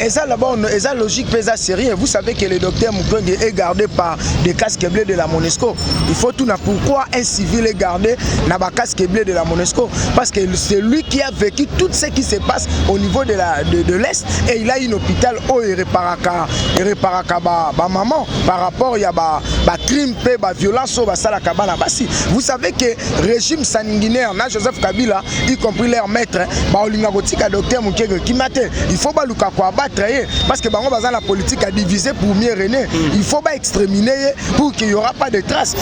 Eza d'abord, eza logique mpe eza sérieux. Vous savez que le docteur Mukwege est gardé par des casques bleus de la MONUSCO. Il faut tout na pourquoi un civil est gardé na ba casque bleu de la MONUSCO? Parce que c'est lui qui a vécu tout ce qui se passe au niveau de l'Est et il a une hôpital oyo ereparaka ba maman par rapport ya ba crime mpe ba violence oyo basalaka bana basi. Vous savez que régime sanguinaire na Joseph Kabila, y compris leur maître, baolinga kotika docteur Mukwege kimia te. Il faut baluka koabattre ye parce que bango baza na politique à diviser pour mieux régner. Il faut baexterminer ye pour qu'il y aura pas de trace.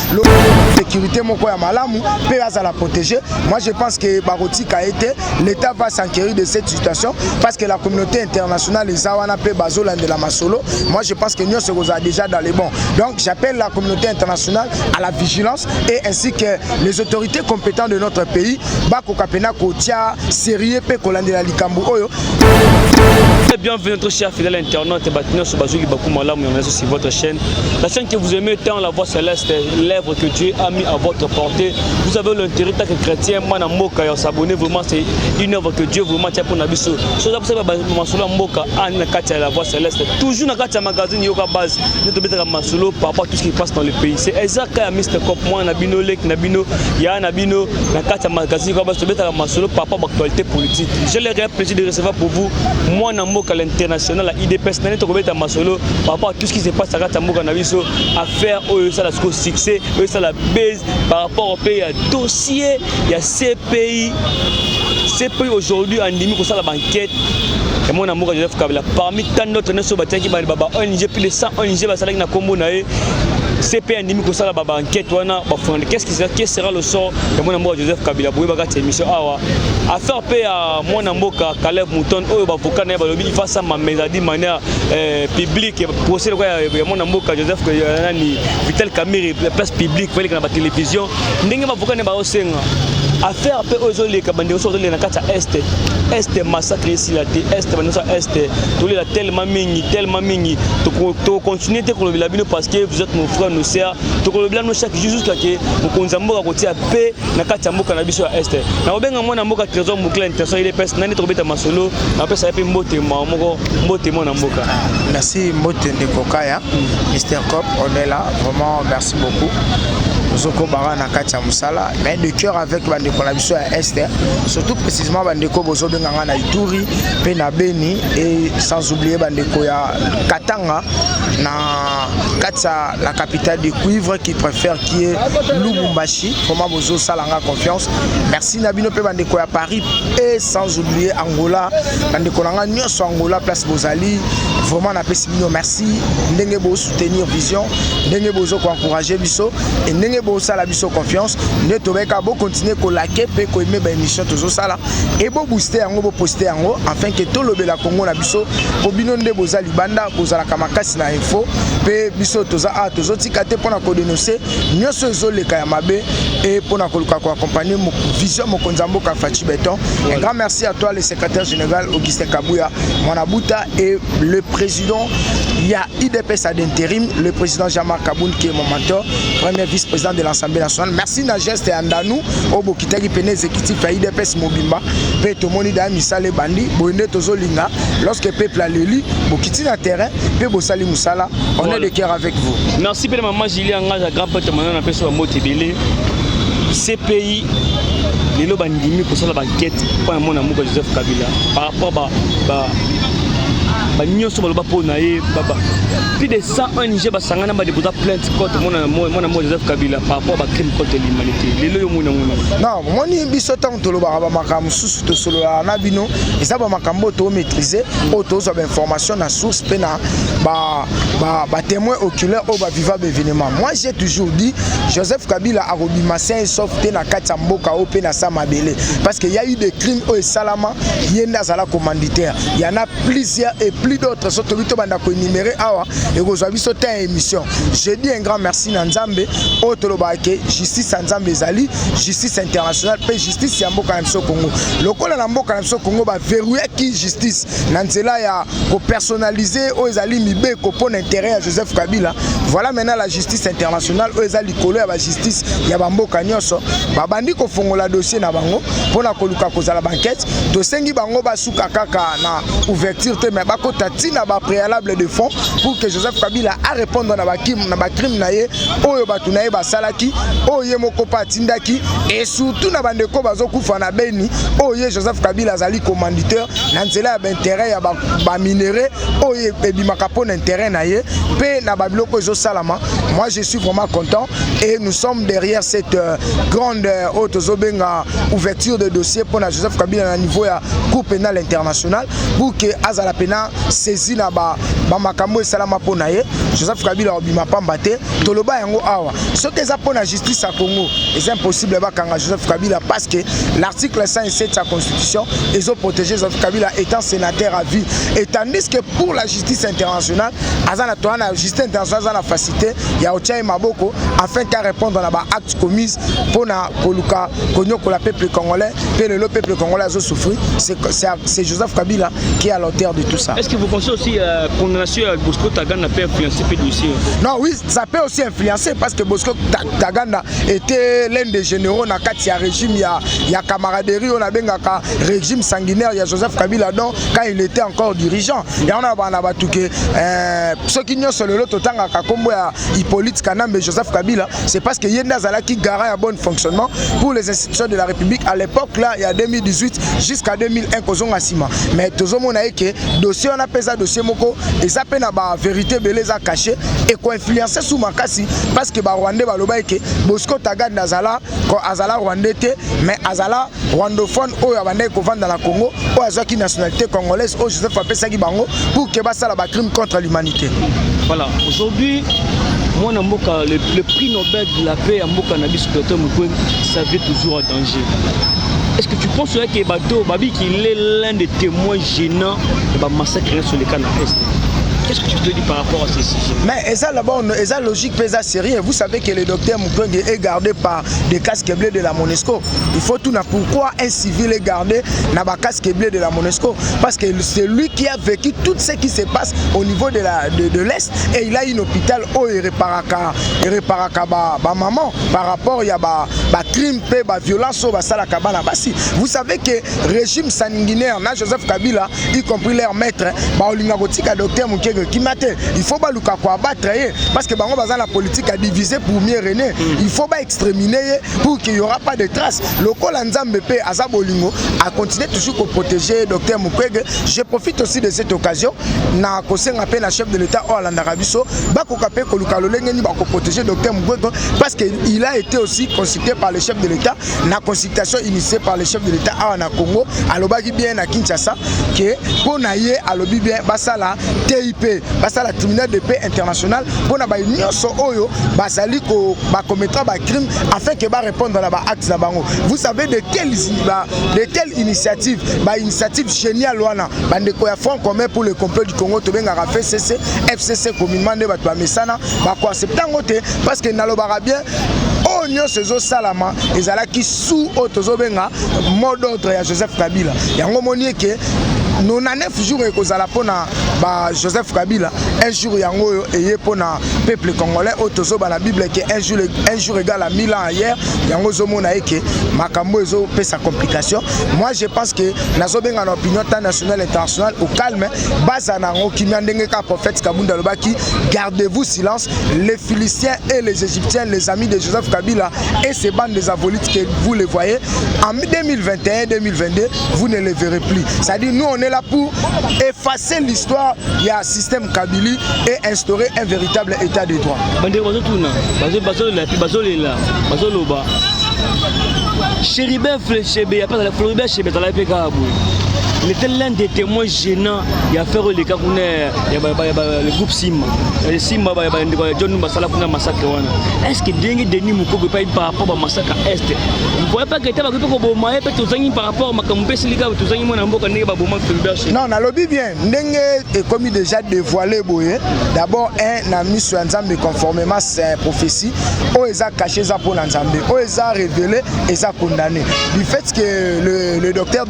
Sécurité moko ya malamu mpe azala protégé. Moi, je pense que bakotika ye te. L'État va s'enquérir de cette situation parce que la communauté internationale eza wana mpe bazolandela masolo. Moi, je pense que nyonso ekozala déjà dans les bons. Donc j'appelle la communauté internationale à la vigilance et ainsi que les autorités compétentes de notre pays bakoka mpenza kotia sérieux mpe kolandela likambo oyo. Bienvenue, notre cher fidèle internaute bato nyonso bazwiki baku malamu yango sur votre chaîne, la chaîne que vous aimez tant, La Voix Céleste, l'œuvre que Dieu a mis à votre portée. Vous avez l'intérêt, tant que chrétien, mwana mboka, ya s'abonner. Vraiment, c'est une œuvre que Dieu vraiment tient pour na biso. So za masolo ya mboka ani na kati ya La Voix Céleste, toujours na kati ya magazine Yoka Base nde tobetaka masolo par rapport à tout ce qui passe dans le pays. C'est Ezaka ya Mr Cop, mwana na bino, leki na bino, ya na bino. Na kati ya magazine Yoka Base, tobetaka masolo par rapport à l'actualité politique. J'ai le réel plaisir de recevoir pour vous mwana mboka, l'international ya UDPS. Nani tokobeta masolo par rapport à tout ce qui se passe na kati ya mboka na biso. Affaire oyo esala sikoyo succès, oyo esala base par rapport mpe ya dossier ya CPI. CPI aujourd'hui andimi kosala baenquête ya mwana mboka Joseph Kabila parmi tant d'autres nyonso batiaki ba ONG, plus de 100 ONG basalaki na nkombo na ye. CPI andimi kosala baenquête wana bafonde. Qu'est-ce sera le sort ya mwana mboka Joseph Kabila? Boyebaka ti émission awa. Affaire mpe ya mwana mboka Caleb Mouton oyo bavocat na ye balobi il faut asamba, mais d'une manière publique, procès lokola ya mwana mboka Joseph nani, Vital Kamerhe, place publique, baleka na batélévision ndenge bavocat na ye baosenga. Affaire mpe oyo ezoleka, bandeko so ozoleka na kati ya Est. Est, massacre esila te. Est, bandeko so Est, tolela tellement mingi, tellement mingi. Tokocontinue te kolobela bino parce que vous êtes nos frères, nos sœurs. Tokolobela bino chaque jour jusqu'à ke mokonzi ya mboka kotia pe na kati ya mboka na biso ya Est. Nakobenga mwana mboka Trésor Mokila, intention UDPS, nani tokobeta masolo. Napesa ye mpe mbote moko. Mbote, mwana mboka. Merci, mbote ndeko Kaya. Mr Cop, on est là vraiment, merci beaucoup. Tozokobaka na kati ya mosala, mais de cœur avec bandeko na biso ya Est, surtout précisément bandeko bozobenganga na Ituri mpe na Beni et sans oublier bandeko ya Katanga na kati ya la capitale de cuivre qui préfère, qui est Lubumbashi. Vraiment, bozosalanga confiance, merci na bino mpe bandeko ya Paris et sans oublier Angola, bandeko na nga nyonso Angola, place bozali, vraiment napesi bino merci ndenge bosoutenir vision, ndenge bozokoencourage biso e ndenge bosala biso confiance. Nde tobeka, bokontinue kolike mpe koaimer baémission tozosala e bobooste yango, boposte yango afin ke tolobela Kongo na biso, mpo bino nde boza libanda, bozalaka makasi na info mpe biso toza awa, tozotika te mpona kodénoncer nyonso ezoleka ya mabe e mpona koluka koaccompagner vision mokonzi ya mboka Fatshi Béton. Un grand merci à toi, le secrétaire général Augustin Kabuya Mwanabuta, et le président ya UDPS ad intérim, le président Jean-Marc Kabund, qui est mon mentor, premier vice-président de l'Assemblée nationale. Merci na geste ya ndanu oyo bokitaki pene exécutif ya UDPS mobimba mpe tomoni daya misala ebandi boye nde tozolinga. Lorsque peuple aleli, bokiti na terrain mpe bosali mosala. On est de cœur avec vous. Merci mpe na mama Julie Angage, grand prêtre mana, na peso bambote ebele. CPI lelo bandimi kosala baenquête mpo na mwana mboka Joseph Kabila par rapport banyonso baloba mpo na ye. Plus de 100 ONG basangana, badéposa plainte contre mwana mboka Joseph Kabila par rapport bacrime contre l'humanité. Lelo yo mona ngona? Non, moni biso ntango tolobaka bamakambo mosusu, tosololaka na bino, eza bamakambo oyo tomaîtrise, oyo tozwa bainformation na source mpe na batémoin oculaire oyo baviva baévénement. Moi, j'ai toujours dit, Joseph Kabila akobima sain et sauf te na kati ya mboka oyo mpe na sa mabele, parce que y a eu des crimes oyo esalama, ye nde azala commanditaire. Y en a plusieurs et plus d'autres. So tobi tobanda koénumérer awa, ekozwa biso te ya émission. Je dis un grand merci na Nzambe oyo tolobaka ke justice ya Nzambe ezali justice internationale mpe justice ya mboka na biso Congo. Lokola na mboka na biso Congo baverrouillaki justice na nzela ya kopersonnaliser oyo ezali mibeko mpo na intérêt ya Joseph Kabila, voilà maintenant la justice internationale oyo eza likolo ya bajustice ya bamboka nyonso babandi kofongola dossier na bango mpona koluka kozala baenquête. Tosengi bango basuka kaka na ouverture te, mais bakota. Tozokota ntina bapréalable de fond pour que Joseph Kabila arépondre na bacrime na ye oyo bato na ye basalaki, oyo ye moko mpe atindaki, et surtout na bandeko bazokufa na Beni, oyo ye Joseph Kabila azali commanditeur na nzela ya baintérêt ya baminerais oyo ebimaka mpo na intérêt na ye mpe na babiloko ezosalama. Moi, je suis vraiment content et nous sommes derrière cette grande oyo tozobenga ouverture de dossier mpo na Joseph Kabila na niveau ya Cour pénale internationale, pour que azala mpenza saisi na bamakambo esalama mpo na ye. Joseph Kabila obima pamba te. Toloba yango awa, soki eza mpo na justice ya Congo, eza impossible bakanga Joseph Kabila, parce que l'article 107 ya Constitution ezoprotéger Joseph Kabila étant sénateur à vie, et tandis que pour la justice internationale, aza na toa na justice internationale, aza na facilité ya kotia ye maboko afin ka répondre na baacte commise mpo na koluka konyokola peuple congolais. Mpe lelo peuple congolais azosouffrir, c'est Joseph Kabila qui est à l'auteur de tout ça. Est-ce que vous pensez aussi condamnation ya Bosco Ntaganda peut influencer pe dossier? Non, oui, ça peut aussi influencer, parce que Bosco Ntaganda était l'un des généraux na kati ya régime ya camaraderie oyo nabengaka régime sanguinaire ya Joseph Kabila, donc quand il était encore dirigeant. Yango na bana bato ke soki nyonso lelo totangaka nkombo ya Hippolyte Kanambe, Joseph Kabila, c'est parce que ye nde azalaki garant ya bon fonctionnement pour les institutions de la République à l'époque là ya 2018 jusqu'à 2001, kozonga nsima. Mais tozomona ye ke dossier wana mpe eza dossier moko eza mpe na bavérité ebele eza caché, ekoinfluence su makasi, parce que Barwandais baloba eke Bosco Ntaganda azala Rwandais te, mais azala rwandophone oyo abandaki kovanda na Congo, oyo azwaki nationalité congolaise oyo Joseph apesaki bango pour ke basala bacrime contre l'humanité. Voilà, aujourd'hui, mwana mboka, le prix Nobel de la paix ya mboka na biso, docteur Mukwege, ça vient toujours en danger. Est-ce que tu penses que bato babi qu'il est l'un des témoins gênants de bamassacre sur les cas na Est? Qu'est-ce que tu peux dire par rapport à ces sujets? Mais eza d'abord, eza logique mpe eza sérieux. Vous savez que le docteur Mukwege est gardé par des casques bleus de la MONUSCO. Il faut tout na pourquoi un civil est gardé na ba casque bleu de la MONUSCO? Parce que c'est lui qui a vécu tout ce qui se passe au niveau de l'Est et il a une hôpital oyo ereparaka ba maman par rapport ya ba bacrime mpe baviolence oyo basalaka bana basi. Vous savez que régime sanguinaire na Joseph Kabila, y compris leur maître, baolinga kotika docteur Mukwege kimia te. Il faut baluka koabattre ye, parce que bango baza na politique ya diviser pour mieux régner. Il faut baexterminer ye pour qu'il y aura pas de trace. Lokola Nzambe mpe aza bolingo, acontinue toujours koprotéger docteur Mukwege. Je profite aussi de cette occasion na kosenga mpe na chef de l'État oyo alandaka biso, bakoka mpe koluka lolenge nini bakoprotéger docteur Mukwege, parce que il a été aussi consulté par le chef de l'État. Na consultation initiée par le chef de l'État awa na Congo, alobaki bien na Kinshasa ke mpo na ye, alobi bien basala TIP, basala tribunal de paix international mpo na baye nyonso oyo bazali bakomettre bacrime, afin ke barépondre na baacte na bango. Vous savez, de telles initiatives, bainitiative géniale wana, bandeko ya Front commun pour le complot du Congo, tobengaka FCC, FCC communément, nde bato bamesana, bakoaccepte yango te, parce que nalobaka bien, oyo nyonso ezosalama ezalaki sous oyo tozobenga mot d'ordre ya Joseph Kabila. Yango moni eke 99 jours ekozala mpona ba Joseph Kabila, un jour yango oyo eye mpona peuple congolais oyo tozoba na Bible ke un jour égal à 1000 ans ailleurs. Yango ozomona eke makambo ezopesa complication. Moi, je pense que nazobenga na opinion tant nationale, internationale, au calme, baza na yango kimia. Ndenge kaka prophète Kabunda alobaki: «Gardez-vous silence, les Philistins et les Égyptiens, les amis de Joseph Kabila et ces bandes des avolites que vous les voyez en 2021, 2022, vous ne les verrez plus.» C'est-à-dire, nous, on est là pour effacer l'histoire ya système Kabili et instaurer un véritable état de droit. Bandeko bazotuna, bazolela mpe bazolela, bazoloba Chérubin Chebeya, Floribert Chebeya azalaki mpe kaka boye. Il était l'un des témoins gênants ya affaire oyo eleka kuna ya le groupe Simba, Simba bandeko ya John basala kuna massacre wana. Est ce que ndenge Denis Mukwege epai par rapport bamassacre Est, vous voyez pas que te bakoki mpe koboma ye mpe? Tozangi par rapport makambo mpe esilika, tozangi mwana mboka ndenge baboma Floribert Chebeya. Non, nalobi bien, ndenge ekomi déjà dévoilé boye, d'abord un na miso ya Nzambe, conformément prophétie, oyo eza caché eza mpo na Nzambe, oyo eza révélé eza condamné. Du fait que le docteur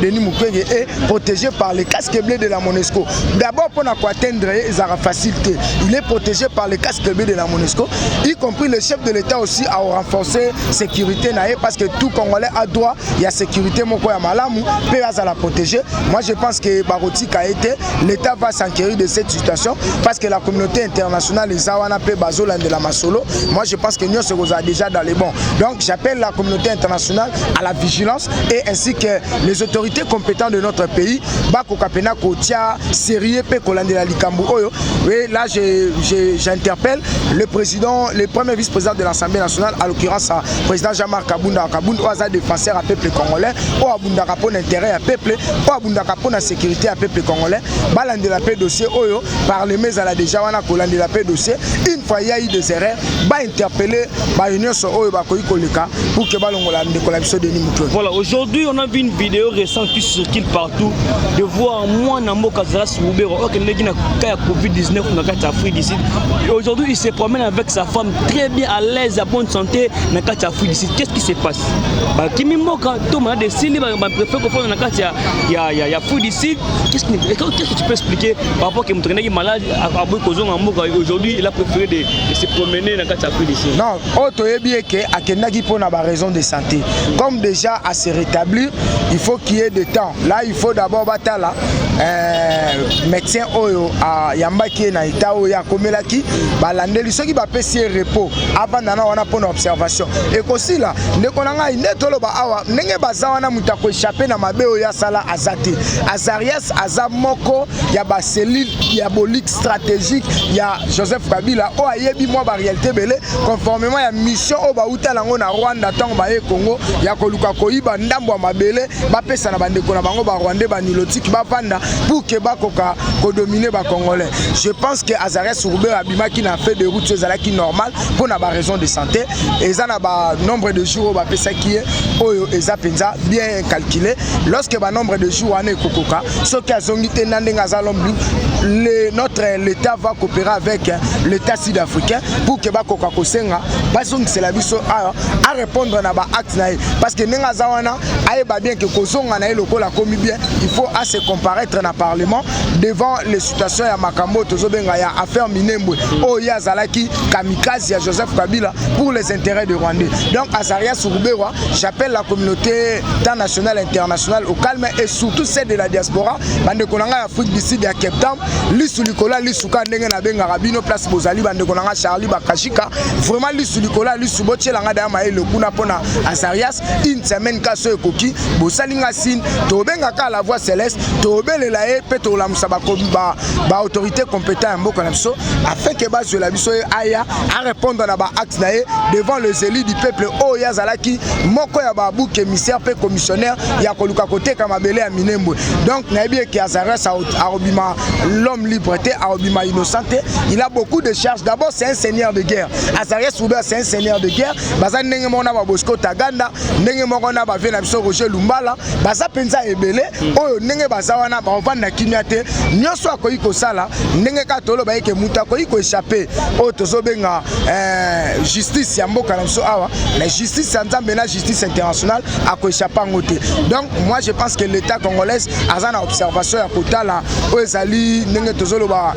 Denis Mukwege Kamerhe est protégé par les casques bleus de la MONUSCO. D'abord, pour atteindre ezalaka facile te. Il est protégé par les casques bleus de la MONUSCO, y compris le chef de l'État aussi a renforcé sécurité na ye, parce que tout Congolais a droit ya sécurité moko ya malamu mpe azala protégé. Moi, je pense que bakotika ye te. L'État va s'enquérir de cette situation, parce que la communauté internationale eza wana mpe bazolandela masolo. Moi, je pense que nyonso ekozala déjà dans les bons. Donc j'appelle la communauté internationale à la vigilance et ainsi que les autorités compétentes de notre pays bakoka mpenza kotia sérieux mpe kolandela likambo oyo. Et là, j'interpelle le président, le premier vice-président de l'Assemblée nationale, à l'occurrence président Jean-Marc Kabunda Kabund, oyo aza défenseur ya peuple congolais, oyo abundaka mpo na intérêt ya peuple, oyo abundaka mpo na sécurité ya peuple congolais. Balandela mpe dossier oyo. Parlement ezala déjà wana kolandela mpe dossier. Une fois il y a eu des erreurs, bainterpeller bayo nyonso oyo bakoki koleka pour que balongola ndeko na biso Denis Mukwege. Voilà, aujourd'hui, on a vu une vidéo récente qui circule partout de voir mwana mboka Azarias Ruberwa okendeki na cas ya Covid-19 na kati ya Afrique du Sud. Et aujourd'hui, il se promène avec sa femme, très bien, à l'aise, à bonne santé, na kati ya Afrique du Sud. Qu'est-ce qui se passe? Bakimi mboka to malade esili, bapréfère kofanda na kati ya Afrique du Sud? Qu'est-ce que tu peux expliquer par rapport que moto akendaki malade, aboyi kozonga mboka, aujourd'hui il a préféré de se promener na kati ya Afrique du Sud? Non, oyo toyebi eke akendaki mpona baraison de santé. Comme déjà à se rétablir, il faut qu'il y ait de temps là. Il faut d'abord batala médecin oyo ayambaki ye na état oyo akomelaki. Balandeli, soki bapesi ye repos, avanda na wana mpona observation, ekosila. Ndeko na ngai, nde toloba awa ndenge baza wana, moto akoéchapper na mabe oyo asala aza te. Azarias aza moko ya bacellule diabolique stratégique ya Joseph Kabila, oyo ayebi mwa baréalité ebele, conformément ya mission oyo bauta nango na Rwanda ntango baye Congo, ya koluka koyiba ndambo ya mabele, bapesa na bandeko na bango Barwandais, banilotique, bavanda pour que bakoka kodominer Bacongolais. Je pense que Azarias Ruberwa abimaki na fait de route ezalaki normal mpo na baraison de santé. Eza na banombre de jours oyo bapesaki ye, oyo eza mpenza bien calculé. Lorsque banombre de jours wana ekokoka, soki azongi te na ndenge aza l'homme, notre l'État va coopérer avec l'État sud-africain pour que bakoka kosenga bazongisela biso awa, arépondre na baacte na ye, parce que ndenge aza wana, ayeba bien ke kozonga na ye lokola akomi bien, il faut ase comparaître na Parlement devant les situations ya makambo oyo tozobenga ya affaire Minembwe, oyo ye azalaki kamikaze ya Joseph Kabila pour les intérêts de Rwandais. Donc Azarias Ruberwa, j'appelle la communauté tant nationale, internationale au calme et surtout celle de la diaspora. Bandeko na ngai ya Afrique du Sud, ya Cape Town, lisu likolo ya lisu, ka ndenge nabengaka bino place bozali. Bandeko na ngai Charlie Bakashika, vraiment lisu likolo ya lisu, botielanga daya mayele kuna mpona Azarias. Une semaine ka so ekoki, bosali nga signe, tobengaka la Voix Céleste, tobelela ye mpe tolamusa baautorité compétent ya mboka na biso afin ke bazwela biso ye, aya arépondre na baacte na ye devant les élus du peuple, oyo ye azalaki moko ya babouc émissaire mpe commissionnaire ya koluka koteka mabele ya Minembwe. Donc nayebi eke Azarias akobima l'homme libre te, akobima innocent te. Il a beaucoup de charges. D'abord, c'est un seigneur de guerre. Azarias Ruberwa, c'est un seigneur de guerre. Baza ndenge moko na baBosco Ntaganda, ndenge moko na bavieux na biso Roger Lumbala. Baza mpenza ebele oyo ndenge baza wana, bakovanda kimia te. Nyonso akoki kosala, ndenge kaka toloba eke moto akoki koéchapper oyo tozobenga justice ya mboka na biso awa, mais justice ya Nzambe na justice internationale, akoéchapper yango te. Donc moi, je pense que l'État congolaise aza na observation ya kotala oyo ezali ndenge tozoloba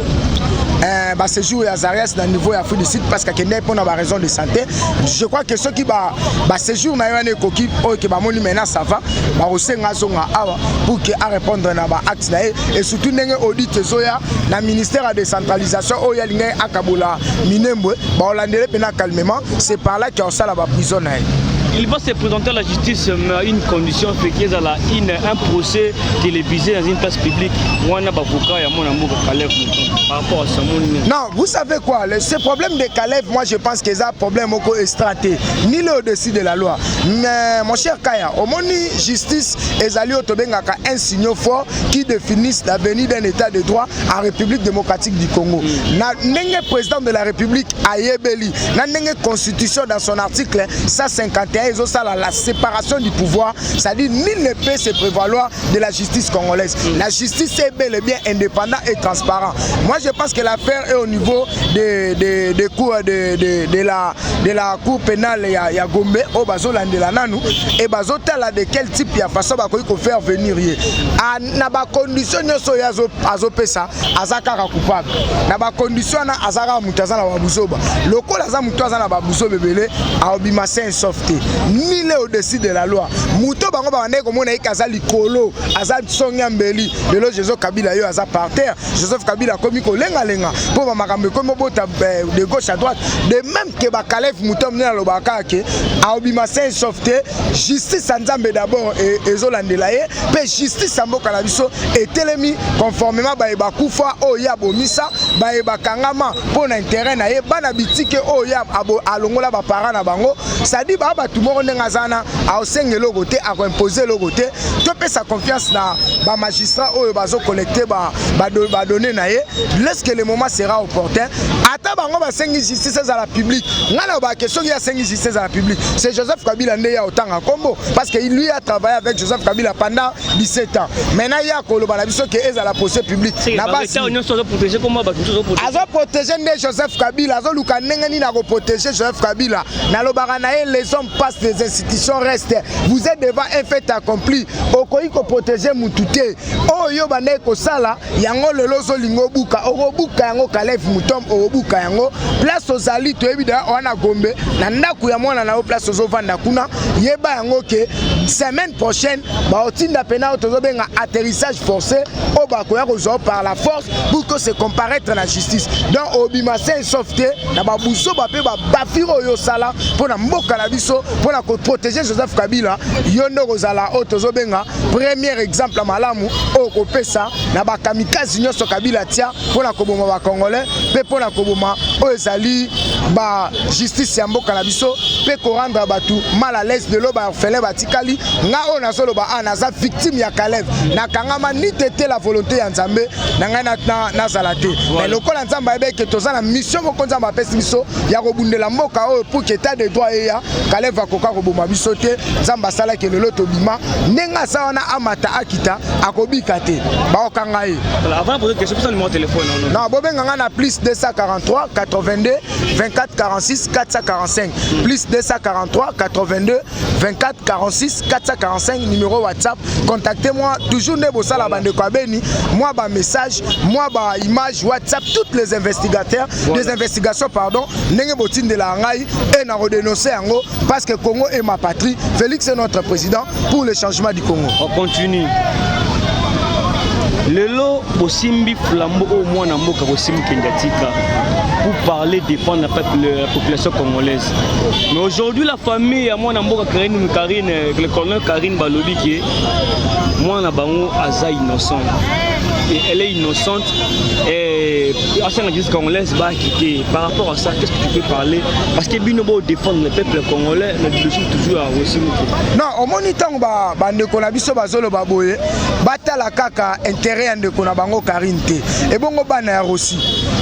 baséjour ya Azarias na niveau ya Afrique du Sud, parce que akendaki mpona baraison de santé. Je crois que soki baséjour na ye wana ekoki, oyo ke bamoni maintenant ça va, bakosenga azonga awa pour que arépondre na baacte na ye. Et surtout ndenge audit ezoya na ministère ya décentralisation, oyo alingaki akabola Minembwe, baolandele mpenza calmement. C'est par là ke osala baprison na ye. Il va se présenter à la justice, mais à une condition, fait qu'il y ait un procès télévisé dans une place publique. Wana avocat ya mwana mboka Kalev par rapport à ça. Non, vous savez quoi, ce problème de Kalev, moi je pense que ça problème moko extraté, ni le au-dessus de la loi. Mais mon cher Kaya, omoni, justice ezali oyo tobengaka un signal fort qui définissent l'avenir d'un État de droit en République démocratique du Congo. Na ndenge président de la République ayebeli, na ndenge constitution dans son article 151 121 ezosala la séparation du pouvoir, c'est-à-dire nul ne peut se prévaloir de la justice congolaise. La justice est bel et bien indépendant et transparent. Moi, je pense que l'affaire est au niveau de cour de la cour pénale ya Gombe, oyo bazolandela nanu e bazotala de quel type ya façon bakoki kofaire venir ye. Na bacondition nyonso oyo azopesa, aza kaka coupable. Na bacondition wana, aza kaka moto aza na babuzoba. Lokola aza moto aza na babuzoba ebele, aobima sain sauf te. Nul au-dessus de la loi. Moto bango babandaki komona ye aza likolo, aza songi ya mbeli. Lelo Joseph Kabila yo aza par terre. Joseph Kabila akomi kolengalenga mpo bamakambo ekomi obota de gauche à droite. De même ke baKalev moto monene, alobaka kaka ke aobima sain sauf te. Justice ya Nzambe d'abord ezolandela ye, mpe justice ya mboka na biso etelemi conformément. Baye bakufa oyo ye abomisa, baye bakangama mpo na intérêt na ye, bana bitike oyo ye alongola baparent na bango, c'est-à-dire baa bato moko ndenge aza wana, aosenga eloko te, akoimpose eloko te. Topesa confiance na bamagistrat oyo bazocollecte badonnées na ye. Lorsque le moment sera opportun, ata bango basengi justice ezala publique, ngai na bake, soki asengi justice ezala publique, c'est Joseph Kabila nde ya otanga kombo, parce que lui a travaillé avec Joseph Kabila pendant 17 ans. Maintenant ye akoloba na biso ke ezala procès public na basi. Azoprotege nde Joseph Kabila, azoluka ndenge nini akoprotege Joseph Kabila. Nalobaka na ye: les hommes passent, les institutions restent. Vous êtes devant un fait accompli. Okoki koprotege mutu te. Oyo bandeki kosala yango, lelo ozolinga obuka, okobuka yango. Kalev Mutondo, okobuka yango. Place ozali, toyebi da wana Gombe, na ndako ya mwana na yo, place ozovanda kuna. Yeba yango ke semaine prochaine baotinda pena oyo tozobenga atterrissage forcé, oyo bakoya kozwa par la force pour que se comparaître na justice. Donc obima sain sauf te na babuzoba mpe babafire oyo osala mpo na mboka na biso, mpo na koprotege Joseph Kabila. Yo nde okozala oyo tozobenga premier exemple ya malamu oyo kopesa na bakamikazi nyonso Kabila tia mpo na koboma bacongolais, mpe mpo na koboma oyo ezali bajustice ya mboka na biso, mpe korendre bato mal à l'aise. Lelo baorphelin batikali. Nga oyo nazoloba a naza victime ya Kalev. Nakangama ni te la volonté ya Nzambe na ngai nazala te, mais lokola Nzambe ayebi eke toza na mission moko Nzambe apesi biso ya kobundela mboka oyo pour que état de droit eya, Kalev akoka koboma biso te. Nzambe asalaki lelo tobima. Ndenge aza wana, amata akita, akobika te, bakokanga ye. Avant de poser question, pesa numéro de téléphone. Non, bobenga nga na plus 243 82 24 46 445, plus 243 82 24 46 445, numéro WhatsApp. Contactez-moi toujours nde bosala bandeko ya Beni, moi bamessage, moi baimage WhatsApp, toutes les investigateurs, voilà, des investigations, pardon, ndenge botindela ngai e na kodénonce yango, parce que Congo est ma patrie. Félix est notre président pour le changement du Congo. On continue. Lelo bosimbi flambeau oyo mwana mboka bosimbi Kendia tika pour parler, défendre la population congolaise. Mais aujourd'hui, la famille ya mwana mboka Karine, Karine, le colonel Karine, balobi ke mwana bango aza innocent et elle est innocente et asenga justice congolaise baacquitter. Par rapport à ça, qu'est-ce que tu peux parler? Parce que bino bo défendre le peuple congolais, mais dossier toujours à Rossy. Non, omoni, ntango bandeko na biso bazoloba boye, batala kaka intérêt ya ndeko na bango Karine te. Ebongo bana ya Rossy,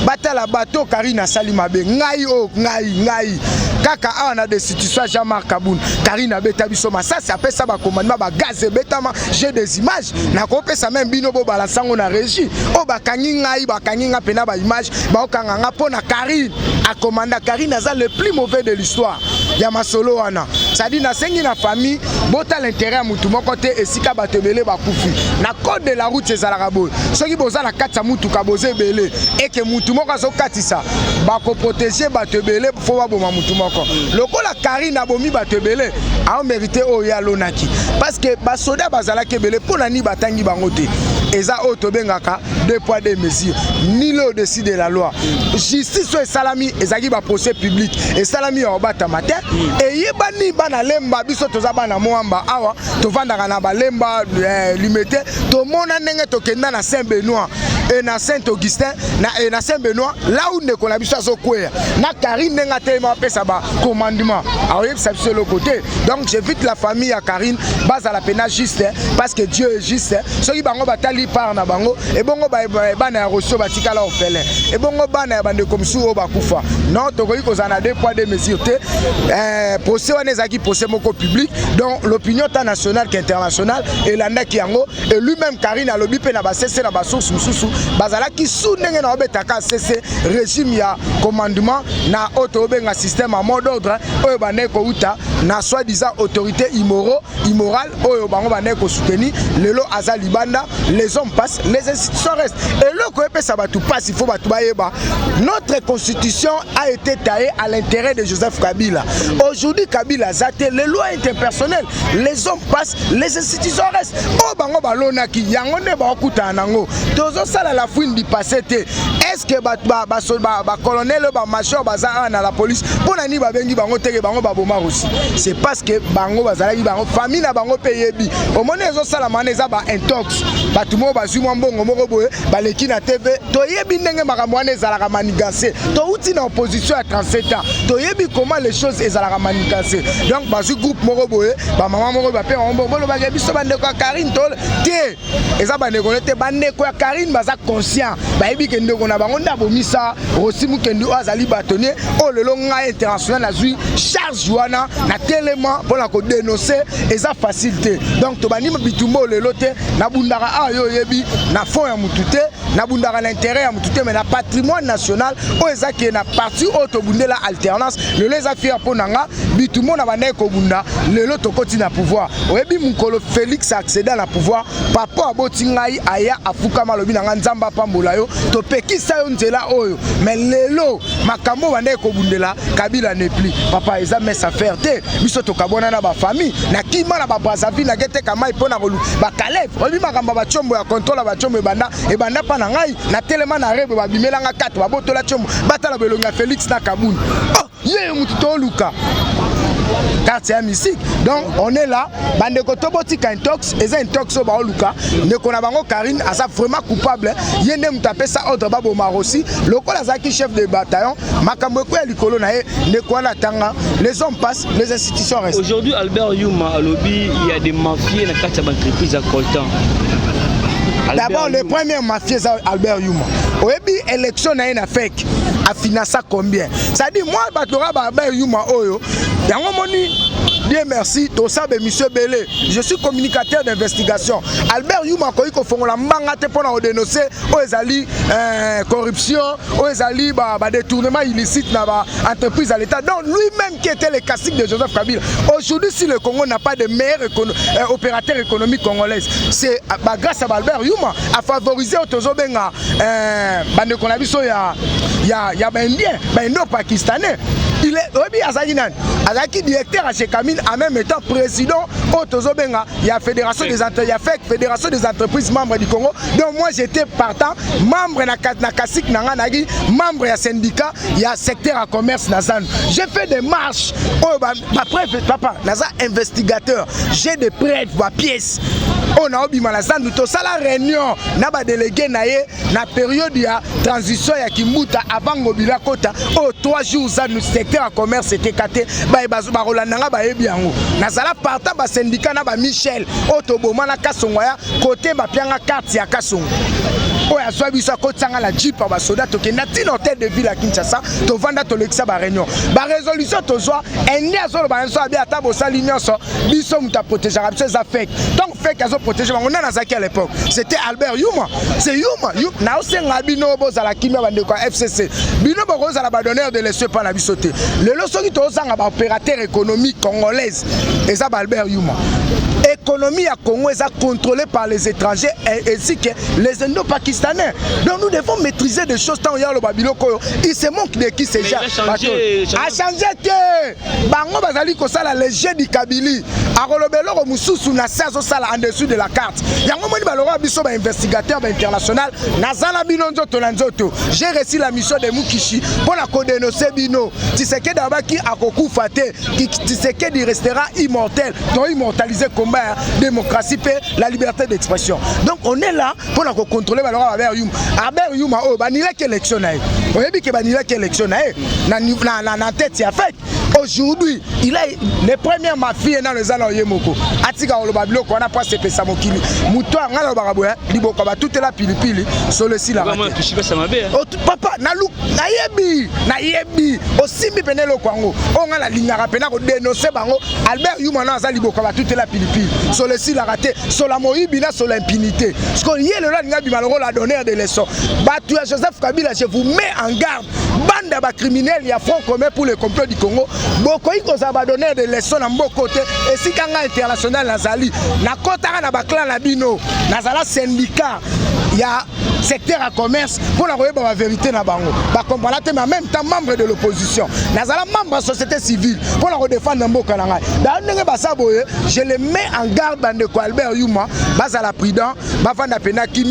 batala bato Karine asali mabe. Ngai oyo, ngai kaka awa na destitution ya Jean-Marc Kabund, Karine abeta biso masasi, apesa bacommandement, bagaz ebetama. J'ai des images, nakopesa même bino, bobalansa yango na régie. Oyo bakangi ngai, bakangi nga mpena baimage, baokanga nga mpo na Karine akomanda. Karine aza le plus mauvais de l'histoire ya masolo wana. C'est-à-dire, nasengi na famille, botala intérêt ya mutu moko te esika bato ebele bakufi. Na code de la route ezalaka boye: soki boza na kati ya mutuka, boza ebele, eke mutu moko azokatisa, bakoprotege bato ebele, fo baboma mutu moko. Lokola Karine abomi bato ebele, aomérite oyo ye alonaki, parce que basoda bazalaki ebele. Mpo na nini batangi bango te? Eza oyo tobengaka deux poids, deux mesures. Nul au-dessus de la loi. Justice oyo esalami ezalaki baprocès public, esalami ya kobatama te. Eyebani bana Lemba, biso toza bana Mwamba awa, tovandaka na Balemba, Limete. Tomona ndenge tokenda na Saint Benoît e na Saint Augustin na Saint Benoît, là où ndeko na biso azokweya na Karine, ndenge atelema apesa bacommandement, aoyebisa biso eloko te. Donc j'invite la famille ya Karine bazala pena juste, parce que Dieu est juste. Soki bango batali bazwi part na bango. Ebongo bana ya Rossy batikala orphelin, ebongo bana ya bandeko mosusu oyo bakufa? Non, tokoki kozala na deux poids deux mesures te. Procès wana ezalaki procès moko public, donc l'opinion tant nationale qu'internationale elandaki yango. Et lui-même Karine alobi mpe na basese na basource mosusu bazalaki su ndenge na obetaka sese régime ya commandement na oyo tobenga système ya mot d'ordre oyo bandeki kouta na soi-disant autorité immorale oyo bango bandeki kosoutenir. Lelo aza libanda. Les hommes passent, les institutions restent. Eloko epesa bato mpasi, il faut bato bayeba, notre constitution a été taillée à l'intérêt de Joseph Kabila. Aujourd'hui Kabila aza te, les lois interpersonnelles, les hommes passent, les institutions restent. Oyo bango balonaki, yango nde baokutana nango. Tozosala la fouine du passé te. Est ce que bacolonel oyo, bamajor baza awa na la police, mpo na nini babengi bango teke bango baboma Rossy? C'est parce que bango bazalaki, bango famille na bango mpe yebi. Omoni, ezosalama wana eza baintox, bato moko bazwi mwa mbongo moko boye, baleki na TV. Toyebi ndenge makambo wana ezalaka manigancé. Touti na opposition ya 37 ans, toyebi comment les choses ezalaka manigancé. Donc bazwi groupe moko boye, bamama moko bape bango mbongo, bolobaka biso bandeko ya Karine to te. Eza bandeko ne te. Bandeko ya Karine baza conscient, bayebi ke ndeko na bango nde abomisa Rossy Mukendi oyo azali bâtonnier. Oyo lelo ngai international nazwi charge wana na telema mpona kodénoncer. Eza facile te. Donc tobandi bitumba oyo lelo te. Nabundaka awa, yo oyebi, na fond ya mutu te, nabundaka na intérêt ya mutu te, mais na patrimoine national oyo eza ke na parti oyo tobundela alternance. Lelo eza fier mpo na nga. Bitumba na bandaki kobunda, lelo tokoti na pouvoir. Oyebi, mokolo Félix accéda na pouvoir, papa aboti ngai aya afukama, alobi na ngai: "Nzambe apambola yo, topekisa yo nzela oyo." Mais lelo makambo oyo bandaki kobundela, Kabila n'est plus papa, eza mince affaire te. Biso tokabwana na bafamille, nakima na baBrazzaville, naketeka mai mpo na kolu bakaleve. Oyebi makambo ya batiombo ya contrôle ya batiombo ebanda ebanda mpa na ngai. Natelema na rebe, babimelanga 4, babotola tiombo, batala belongi ya Félix na Kabuni. Oh, ye mutu toluka carte ya musique. Donc on est là, bandeko, tobotika intox. Eza intox oyo baoluka ndeko na bango. Karine aza vraiment coupable. Ye nde moto apesa ordre baboma Rossy. Lokola azalaki chef de bataillon, makambo ekoya likolo na ye. Ndeko wana atanga, les hommes passent, les institutions restent. Aujourd'hui Albert Yuma alobi il y a des mafieux na kati ya baentreprise ya coltan. D'abord, le premier mafieux eza Albert Yuma. Oyebi élection na ye na FEC afinansa combien? C'est-à-dire moi, bato kaka ba Albert Yuma oyo yango moni. Dieu merci, tosala émission ebele. Je suis communicateur d'investigation. Albert Yuma akoki kofongola mbanga te mpona kodénoncer oyo ezali corruption, oyo ezali badétournement illicite na baentreprise à l'État. Donc lui-même qui était le cacique de Joseph Kabila, aujourd'hui si le Congo n'a pas de meilleur opérateur économique congolaise, c'est bah, grâce à Albert Yuma. Afavoriser oyo tozobenga bandeko na biso ya baindien, baindo-pakistanais. Il est, oyebi azalaki nani? Azalaki directeur ya Gécamines, en même temps président oyo tozobenga ya fédération des ya FEC, Fédération des entreprises membres du Congo. Donc moi j'étais partant membre na kasik na ngai, nayaki membre ya syndicat ya secteur ya commerce na zanu. J'ai fait des marches oyo bapreuve, papa, naza investigateur, j'ai des preuves, bapièces oyo naobima na zandu. Tosala réunion na badélégué na ye na période ya transition ya Kimbuta, avant Ngobila kota oyo. 3 jours zandu secteur ya commerce eteka te. Bakolanda nga, bayebi yango. Nazala partant basyndicat na bamichel oyo toboma na Kasongo ya kote, bapianga carte ya Kasongo oyo azwa biso, akotisanga na jeep ya basoda, tokenda ntina hôtel de ville ya Kinshasa, tovanda, tolekisa baréunion, barésolution tozwa. Ende azoloba nyonso abi ata bosali nyonso, biso moto aprotégeaka biso eza FEC. Donc FEC azoprotéger bango. Nani azalaki à l'époque? C'était Albert Yuma. C'est Yuma. Naosenga bino bozala kimia, bandeko ya FCC. Bino bokozala badonneur de leçon epa na biso te. Lelo soki tozanga baopérateur économique congolaise, eza baAlbert Yuma. Économie ya Congo eza contrôlée par les étrangers ainsi que les Indo-Pakistanais. Donc nous devons maîtriser des choses. Tant ya loba biloko oyo, il se manque de qui ces gens? A changé te. Bango bazali kosala le jeu du Kabili. Akoloba eloko mosusu na se, azosala en dessous de la carte. Yango moni baloko biso bainvestigateur bainternational, naza na bino nzoto na nzoto. J'ai reçu la mission de Mukishi mpo na kodénoncer bino. Tshisekedi abaki akokufa te. Tshisekedi restera immortel. To immortaliser combat ya démocratie mpe la liberté d'expression. Donc on est là mpona kocontrôler baloko Albert Yuma. Albert Yuma oyo banilaki élection na ye, oyebi ke banilaki élection na ye na tête ya FEC. Aujourd'hui, il a les premières mafie nano eza na ye moko. Atika koloba biloko wana mpo asepesa mokili. Moto anga nalobaka boye, liboka batutela pilipili, solo esilaka te. Papa, nayebi, nayebi osimbi pene eloko yango oyo ngai nalingaka mpena kodénoncer bango. Albert Yuma no aza liboka batutela pilipili, solo esilaka te, solo moyibi na solo impunité. Parce que ye lelo alinga bima lokola donneur de leçon. Bato ya Joseph Kabila, je vous mets en garde. Bande ya bacriminel ya Front commun pour le complot du Congo, bokoki kozala badonneur de leçon na mboka te. Esika ngai international nazali, nakɔtaka na baclan na bino, nazala syndicat ya secteur ya commerce mpona koyeba bavérité na bango, bakomprendre te. Mais en même temps membre de l'opposition, nazala membre ya société civile mpona kodéfendre mboka na ngai. Dayo ndenge baza boye, je le mets en garde. Bandeko Albert Yuma, bazala prudent, bavanda pena kimia.